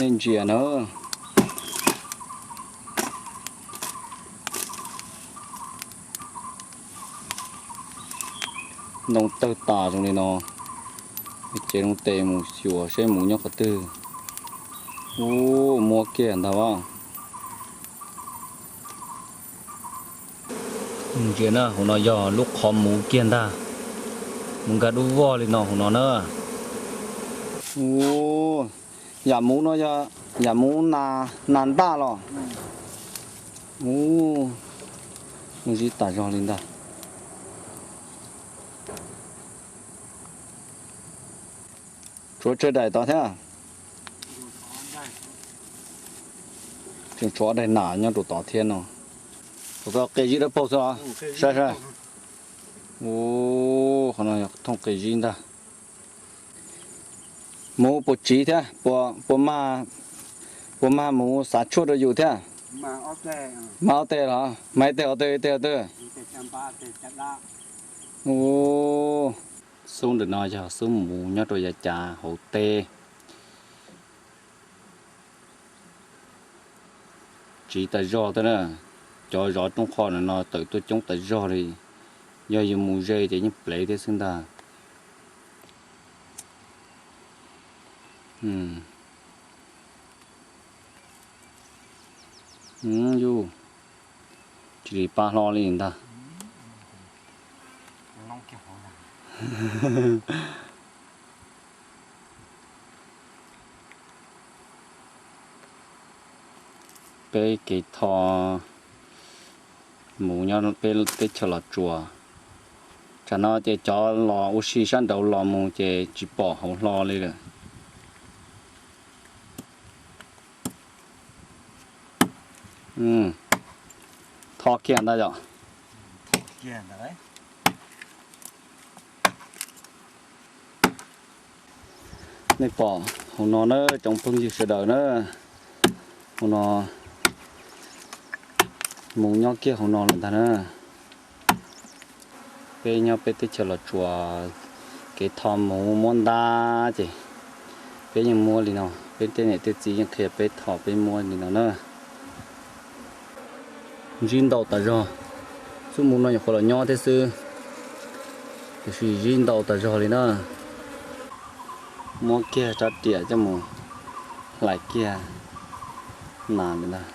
Ntsia na. Ntoo tawg tas zoo li no, cev loo tes mus xyuas seb muv nyob qhov twg. Ub, muab kiag ntag as. Ntsia na, hauv no yog lub qhov muv kiag ntag. Muv nkag dub vog li no hauv no na. Ub, yam muv no yog yam muv nas ntaj los? Ub, muaj zib tas zog li ntag. Tshuav tsawg daim tod thiab? Tseem tshuav daim nas nyob rau tod thiab no. Koj qe zib dawb paug xwb los? Saib saib. Ub, qhov no yog thooj qe zib ntag. Muv puas tsiv thiab, puas mag muv xav tshuaj rau yus thiab? Mag ob teg los? Mag ib teg qhov twg, ib teg qhov twg? Ub, xub ntawm no yog xub muv nyob rau yav cav hauv teb. Tsiv tas zog thiab na, cov zov rooj qho no tawm tuaj coob tas zog li, yog yus mus ze ces yeej plev thiab xwb ntag. Yus tsis li pab hlo li ntag. Peb kev tho muv nyob peb teb chaws Los Tsuas. Tsam no ces cov los ua si sab nraud los mus ces tsis pom hauv hlo li lawm. Tho kiag ntag yom. Nej pom hauv no na tsoom phooj ywg sawv daws na, hauv no muv nyob kiag hauv no lawm ntag na. Peb nyob peb teb chaws Los Tsuas, kev tho muv muab ntab ces peb yeej muab li no, peb tej niam tej txiv yeej qhia peb tho peb muab li no na. Zib ntau tas zog, xub muv no nyuam qhuav los nyob thiab xwb, tiam sis zib ntau tas zog li na. Muab kiag rab riam coj mus hlais kiag nas ntawm ntag.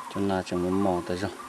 Cov nas tseem mos mos tas zog.